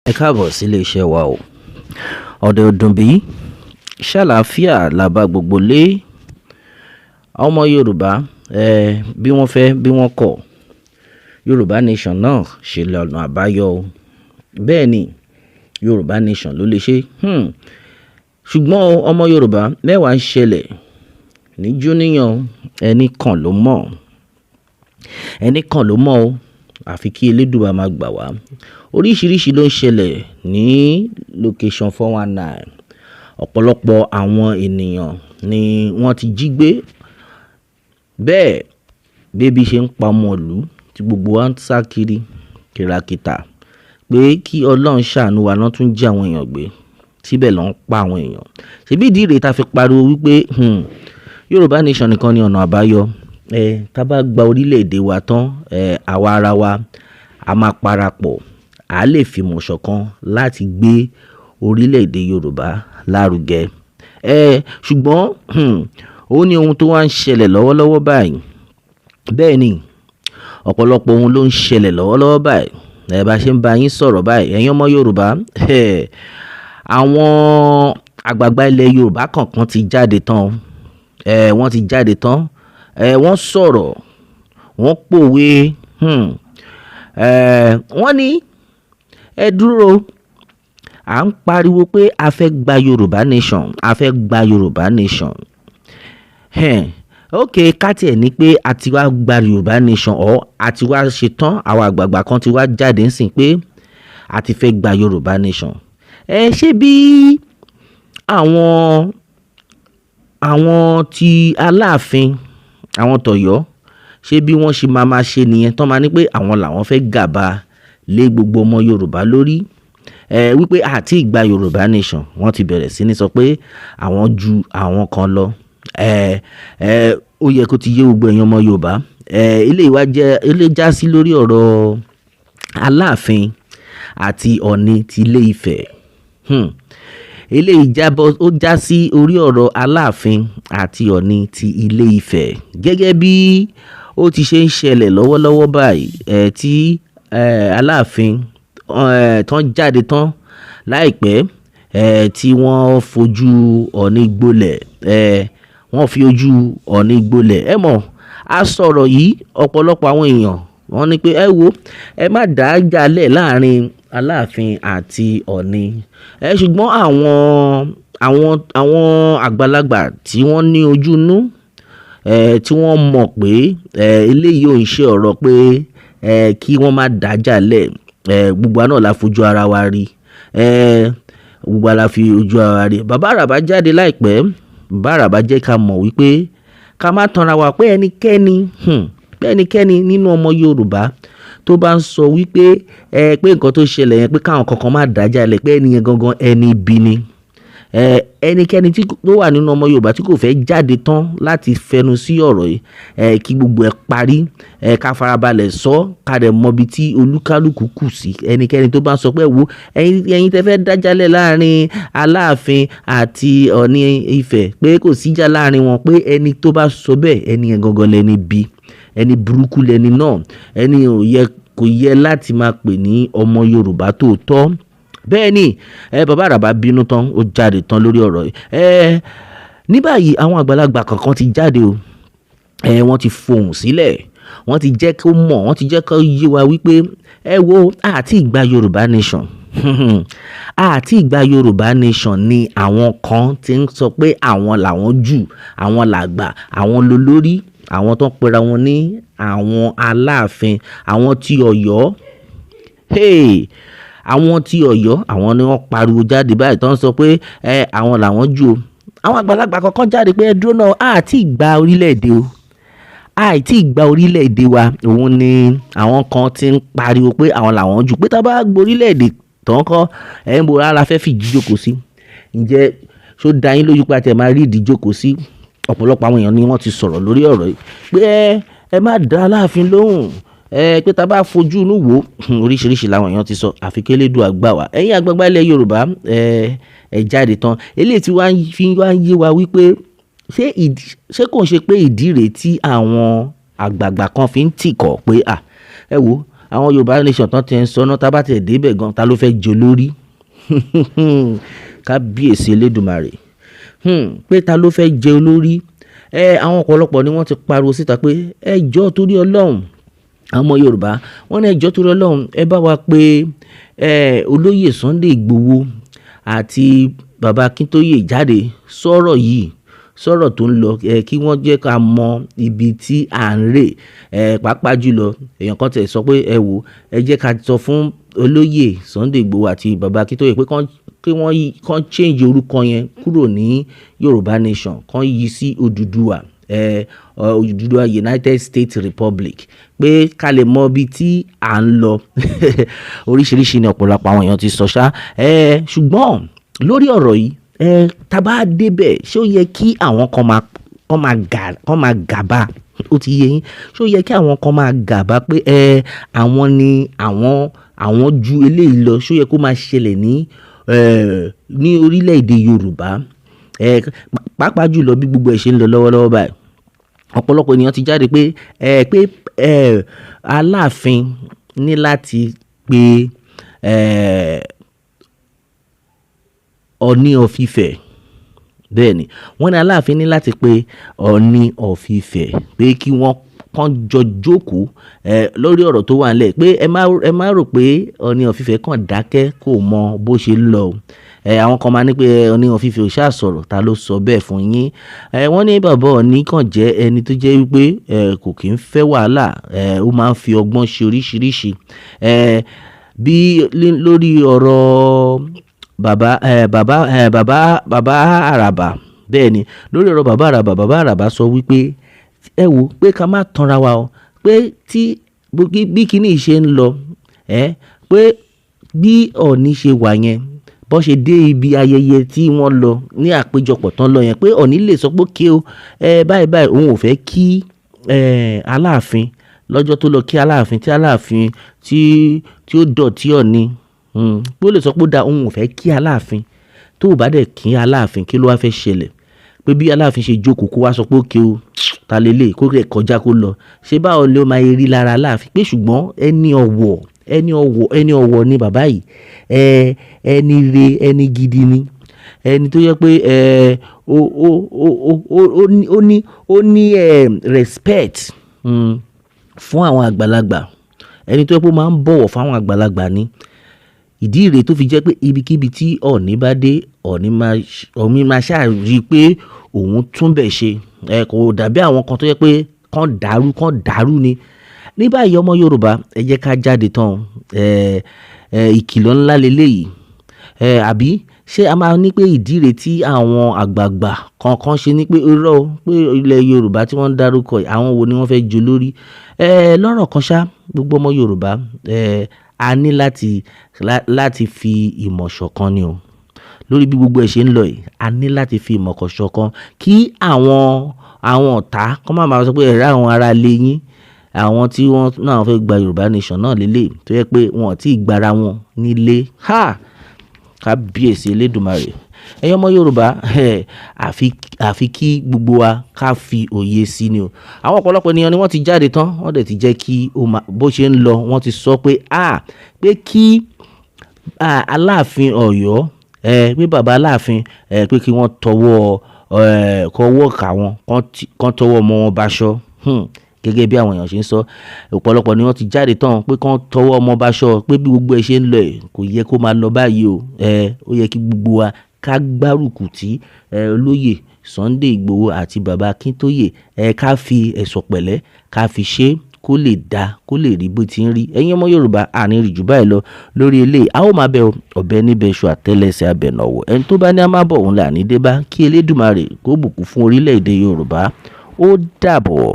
Ẹ káàbọ̀ sílé iṣẹ́ wa o. Ọ̀dẹ̀ ò dùn bí? Ṣàlàáfíà la bá gbogbo lé. Ọmọ Yorùbá, bí wọ́n fẹ́ bí wọ́n kọ̀, Yorùbá Nation náà ṣe lọ́nà àbáyọ o. Bẹ́ẹ̀ ni, Yorùbá Nation ló lè ṣe. Ṣùgbọ́n o, ọmọ Yorùbá, mẹ́wàá ń ṣẹlẹ̀ ní jóníyàn, ẹni kan ló mọ̀. Ẹni kan ló mọ̀ o. Àfi kí Elédùà máa gbà wá. Oríṣìíríṣìí ló ń ṣẹlẹ̀ ní location 419. Ọ̀pọ̀lọpọ̀ àwọn ènìyàn ni wọ́n ti jí gbé. Bẹ́ẹ̀ bí ebi ṣe ń pa ọmọ ìlú tí gbogbo wa ń sá kiri kìràkìtà pé kí Ọlọ́run ṣàánú wa náà tún jí àwọn èèyàn gbé. Síbẹ̀ ló ń pa àwọn èèyàn. Ṣèbí ìdí rèé ta fi pariwo wípé, Yorùbá Nation nìkan ni ọ̀nà àbáyọ. Tá bá gba orílẹ̀ èdè wa tán, àwa ara wa a máa parapọ̀. A lè fi ìmọ̀ ṣọ̀kan láti gbé orílẹ̀ èdè Yorùbá lárugẹ. Ṣùgbọ́n, ó ní ohun tó wá ń ṣẹlẹ̀ lọ́wọ́lọ́wọ́ báyìí. Bẹ́ẹ̀ ni, ọ̀pọ̀lọpọ̀ ohun ló ń ṣẹlẹ̀ lọ́wọ́lọ́wọ́ báyìí. Bá ṣe ń bá yín sọ̀rọ̀ báyìí, ẹ̀yin ọmọ Yorùbá, àwọn àgbàgbà ilẹ̀ Yorùbá kọ̀ọ̀kan ti jáde tán. Wọ́n ti jáde tán. Wọ́n sọ̀rọ̀, wọ́n pòwe. Wọ́n ní ẹ dúró, à ń pariwo pé a fẹ́ gba Yorùbá Nation, a fẹ́ gba Yorùbá Nation. Okay, ká tí ẹ ní pé a ti wá gba Yorùbá Nation or a ti wá ṣe tán, àwọn àgbààgbà kan ti wá jáde ń sìn pé a ti fẹ́ gba Yorùbá Nation. Ṣé bí àwọn tí Aláàfin, àwọn tọ̀yọ́, ṣé bí wọ́n ṣe máa máa ṣe nìyẹn tán máa ní pé àwọn làwọn fẹ́ gàba lé gbogbo ọmọ Yorùbá lórí? Wípé a ti gba Yorùbá Nation, wọ́n ti bẹ̀rẹ̀ sí ní sọ pé àwọn ju àwọn kan lọ. Ó yẹ kó ti yé gbogbo ẹ̀yin ọmọ Yorùbá. Eléyìí wá jẹ́, eléyìí já sí lórí ọ̀rọ̀ Aláàfin àti Ọọ̀ni ti ilé Ifẹ̀. Eléyìí jábọ́, ó já sí orí ọ̀rọ̀ Aláàfin àti Ọọ̀ni ti ilé Ifẹ̀. Gẹ́gẹ́ bí ó ti ṣe ń ṣẹlẹ̀ lọ́wọ́lọ́wọ́ báyìí, tí, Aláàfin, tán jáde tán láìpẹ́, tí wọ́n fojú Ọọ̀ni gbolẹ̀, wọ́n fi ojú Ọọ̀ni gbolẹ̀. Ẹ mọ̀, a sọ̀rọ̀ yìí, ọ̀pọ̀lọpọ̀ àwọn èèyàn wọ́n ní pé ẹ wo, ẹ má dá ìjà lẹ̀ láàrin Aláàfin àti Ọọ̀ni. Ṣùgbọ́n àwọn àgbàlagbà tí wọ́n ní ojú inú, tí wọ́n mọ̀ pé, eléyìí ò ń ṣe ọ̀rọ̀ pé, kí wọ́n má dá ìjà lẹ̀. Gbogbo wa náà la fojú ara wa rí. Gbogbo wa la fi ojú ara wa rí. Bàbá Àràbá jáde láìpẹ́. Bàbá Àràbá jẹ́ ká mọ̀ wípé ká má tanra wa pé ẹnikẹ́ni, pé ẹnikẹ́ni nínú ọmọ Yorùbá tó bá ń sọ wípé, pé nǹkan tó ṣẹlẹ̀ yẹn pé káwọn kankan má dá ìjà lẹ̀, pé ẹni yẹn gangan ẹni ibi ni. Ẹnikẹ́ni tí ó wà nínú ọmọ Yorùbá tí kò fẹ́ jáde tán láti fẹnu sí ọ̀rọ̀ yìí, kí gbogbo ẹ parí, ká farabalẹ̀ sọ, ká dẹ̀ mọ ibi tí olúkálùkù kù sí. Ẹnikẹ́ni tó bá ń sọ pé wo, ẹ̀yin tí ẹ fẹ́ dá ìjà lẹ̀ láàrin Aláàfin àti Ọọ̀ni Ifẹ̀ pé kò sí ìjà láàrin wọn, pé ẹni tó bá sọ bẹ́ẹ̀, ẹni yẹn gangan lẹni ibi, ẹni burúkú lẹni náà, ẹni ò yẹ, kò yẹ láti máa pè ní ọmọ Yorùbá tó tọ́. Bẹ́ẹ̀ ni, bàbá Àràbá bínú tán, ó jáde tán lórí ọ̀rọ̀ yìí. Ní báyìí àwọn àgbàlagbà kọ̀ọ̀kan ti jáde o. Wọ́n ti fohùn sílẹ̀. Wọ́n ti jẹ́ kó mọ̀, wọ́n ti jẹ́ kó yé wa wípé ẹ wo, a ti gba Yorùbá Nation. A ti gba Yorùbá Nation ni àwọn kan tí ń sọ pé àwọn làwọn jù, àwọn làgbà, àwọn lolórí, àwọn tó ń pera wọn ní àwọn Aláàfin, àwọn tí Ọ̀yọ́. Hey! Àwọn tí Ọ̀yọ́, àwọn ni wọ́n pariwo jáde báyìí tó ń sọ pé, àwọn làwọn jù o. Àwọn àgbàlagbà kọ̀ọ̀kan jáde pé ẹ dúró náà, a ti gba orílẹ̀ èdè o. A ti gba orílẹ̀ èdè wa. Òun ni àwọn kan tí ń pariwo pé àwọn làwọn jù, pé tí a bá gba orílẹ̀ èdè tán kọ́, ẹ̀ ń bo ara fẹ́ fi ìdí jókòó sí. Ǹjẹ́ ṣó dá yín lójú pé a ti máa rí ìdí jókòó sí? Ọ̀pọ̀lọpọ̀ àwọn èèyàn ni wọ́n ti sọ̀rọ̀ lórí ọ̀rọ̀ yìí pé ẹ má dá Aláàfin lóhùn. Pé tí a bá fojú inú wò, oríṣìíríṣìí làwọn èèyàn ti sọ. Àfi kí Elédùà gbà wá. Ẹ̀yin àgbàgbà ilẹ̀ Yorùbá, ẹ jáde tán. Eléyìí tí wá fi wá ń yé wa wípé ṣé ìdí, ṣé kò ń ṣe pé ìdí rèé tí àwọn àgbààgbà kan fi ń tìkọ̀ pé, à, ẹ wo, Àwọn Yorùbá Nation tán ti ń sọ náà, tá bá tiẹ̀ débẹ̀ gan, ta ló fẹ́ jẹ olórí? Kábíyèsí Elédùmarè. Pé ta ló fẹ́ jẹ olórí? Àwọn ọ̀pọ̀lọpọ̀ ni wọ́n ti pariwo síta pé ẹ jọ̀ọ́, torí Ọlọ́run, àwọn ọmọ Yorùbá, wọ́n ní ẹ jọ̀ọ́, torí Ọlọ́run, ẹ bá wa pé olóyè Sunday Igboho àti bàbá Akíntóyè jáde sọ̀rọ̀ yìí, sọ̀rọ̀ tó ń lọ, kí wọ́n jẹ́ ká mọ ibi tí à ń rè. Pàápàá jùlọ, èèyàn kan tẹ̀ sọ pé ẹ wò, ẹ jẹ́ ká sọ fún olóyè Sunday Igboho àti bàbá Akíntóyè pé kí wọ́n kàn change orúkọ yẹn kúrò ní Yorùbá Nation, kàn yí sí Odùduwà, Odùduwà United States Republic, pé ká lè mọ ibi tí à ń lọ. Oríṣiríṣi ni ọ̀pọ̀lọpọ̀ àwọn èèyàn ti sọ ṣá. Ṣùgbọ́n lórí ọ̀rọ̀ yìí, tá bá débẹ̀, ṣé ó yẹ kí àwọn kan máa gàba? Ó ti yé yín. Ṣé ó yẹ kí àwọn kan máa gàba pé àwọn ni àwọn ju eléyìí lọ? Ṣé ó yẹ kó máa ṣẹlẹ̀ ní orílẹ̀ èdè Yorùbá? Pàápàá jùlọ bí gbogbo ẹ̀ ṣe ń lọ lọ́wọ́lọ́wọ́ báyìí. Ọ̀pọ̀lọpọ̀ ènìyàn ti jáde pé Aláàfin ní láti pe Ọọ̀ni of Ifẹ̀. Bẹ́ẹ̀ ni, wọ́n ní Aláàfin ní láti pe Ọọ̀ni of Ifẹ̀ pé kí wọ́n kàn jọ jókòó lórí ọ̀rọ̀ tó wà nílẹ̀, pé ẹ má rò pé Ọọ̀ni of Ifẹ̀ kàn dákẹ́, kò mọ bó ṣe ń lọ o. Àwọn kan máa ní pé Ọọ̀ni of Ifẹ̀ ò ṣáà sọ̀rọ̀. Ta ló sọ bẹ́ẹ̀ fún yín? Wọ́n ní bàbá Ọọ̀ni kàn jẹ́ ẹni tó jẹ́ wípé kò kí ń fẹ́ wàhálà, ó máa ń fi ọgbọ́n ṣe oríṣiríṣi. Bí lórí ọ̀rọ̀ bàbá, bàbá, bàbá, bàbá Àràbà. Bẹ́ẹ̀ ni, lórí ọ̀rọ̀ bàbá Àràbà, bàbá Àràbà sọ wípé ẹ wò pé ká má tanra wa o, pé tí bí kíní yìí ṣe ń lọ, pé bí Ọọ̀ni ṣe wà yẹn, bó ṣe dé ibi ayẹyẹ tí wọ́n lọ ní àpéjọpọ̀ tán lọ yẹn, pé Ọọ̀ni lè sọ pé okay o, báyìí báyìí, òun ò fẹ́ kí Aláàfin lọ́jọ́ tó lọ kí Aláàfin, tí Aláàfin tí ó dọ̀tí Ọọ̀ni, pé ó lè sọ pé ó da, òun ò fẹ́ kí Aláàfin. Tó bá dẹ̀ kí Aláàfin, kí ló wá fẹ́ ṣẹlẹ̀? Pé bí Aláàfin ṣe jókòó, kó wá sọ pé okay o, ta lé lè kó rẹ̀ kọjá kó lọ. Ṣé báwo ló máa rí lára Aláàfin? Pé ṣùgbọ́n ẹni ọ̀wọ̀, ẹni ọ̀wọ̀, ẹni ọ̀wọ̀ ni bàbá yìí. Ẹni re, ẹni gidi ni. Ẹni tó jẹ́ pé ó ní respect fún àwọn àgbàlagbà. Ẹni tó jẹ́ pé ó máa ń bọ̀wọ̀ fún àwọn àgbàlagbà ni. Ìdí rèé tó fi jẹ́ pé ibikíbi tí Ọọ̀ni bá dé, Ọọ̀ni máa ṣáà rí pé òun tún bẹ̀ ṣe. Kò dàbí àwọn kan tó jẹ́ pé kàn dàrú, kàn dàrú ni. Ní báyìí, ọmọ Yorùbá, ẹ jẹ́ ká jáde tán. Ìkìlọ̀ ńlá lélẹ̀ yìí. Àbí ṣé a máa ní pé ìdí rèé tí àwọn àgbààgbà kankan ṣe ní pé irọ́ o, pé ilẹ̀ Yorùbá tí wọ́n ń dárúkọ yìí, àwọn wo ni wọ́n fẹ́ jẹ olórí? Lọ́rọ̀ kan ṣá, gbogbo ọmọ Yorùbá, a ní láti fi ìmọ̀ ṣọ̀kan ni o. Lórí bí gbogbo ẹ ṣe ń lọ yìí, a ní láti fi ìmọ̀ ṣọ̀kan kí àwọn ọ̀tá kó má máa sọ pé ẹ rí àwọn ará ilé yín, àwọn tí wọ́n náà fẹ́ gba Yorùbá Nation náà lélẹ̀, tó jẹ́ pé wọn ò tí ì gba ara wọn nílé. Ha! Kábíyèsí Elédùmarè. Ẹ̀yin ọmọ Yorùbá, àfi kí gbogbo wa ká fi òye sí ni o. Àwọn ọ̀pọ̀lọpọ̀ ènìyàn ni wọ́n ti jáde tán, wọ́n dẹ̀ ti jẹ́ kí ó máa bó ṣe ń lọ. Wọ́n ti sọ pé pé kí Aláàfin Ọ̀yọ́, pé bàbá Aláàfin, pé kí wọ́n tọwọ́, kọ́wọ́ kà wọ́n, kán tọwọ́ ọmọ wọn báṣọ. Gẹ́gẹ́ bí àwọn èèyàn ṣe ń sọ, ọ̀pọ̀lọpọ̀ ni wọ́n ti jáde tán pé kán tọwọ́ ọmọ báṣọ, pé bí gbogbo ẹ ṣe ń lọ yìí, kò yẹ kó máa lọ báyìí o. Ó yẹ kí gbogbo wa ká gbárùkù tí olóyè Sunday Igboho àti bàbá Akíntóyè, ká fi ẹ̀sọ̀ pẹ̀lẹ́ ká fi ṣe kó lè dá, kó lè rí bó ti ń rí. Ẹ̀yin ọmọ Yorùbá, a ní rí jù báyìí lọ lórí eléyìí. A ó máa bẹ ọ̀bẹ níbẹ̀ iṣu àtẹ́lẹsẹ̀ abẹ̀nàwò. Ẹni tó bá ní a máa bọ̀, òun là ní dé bá. Kí Elédùmarè kó bùkún fún orílẹ̀ èdè Yorùbá. Ó dàbọ̀.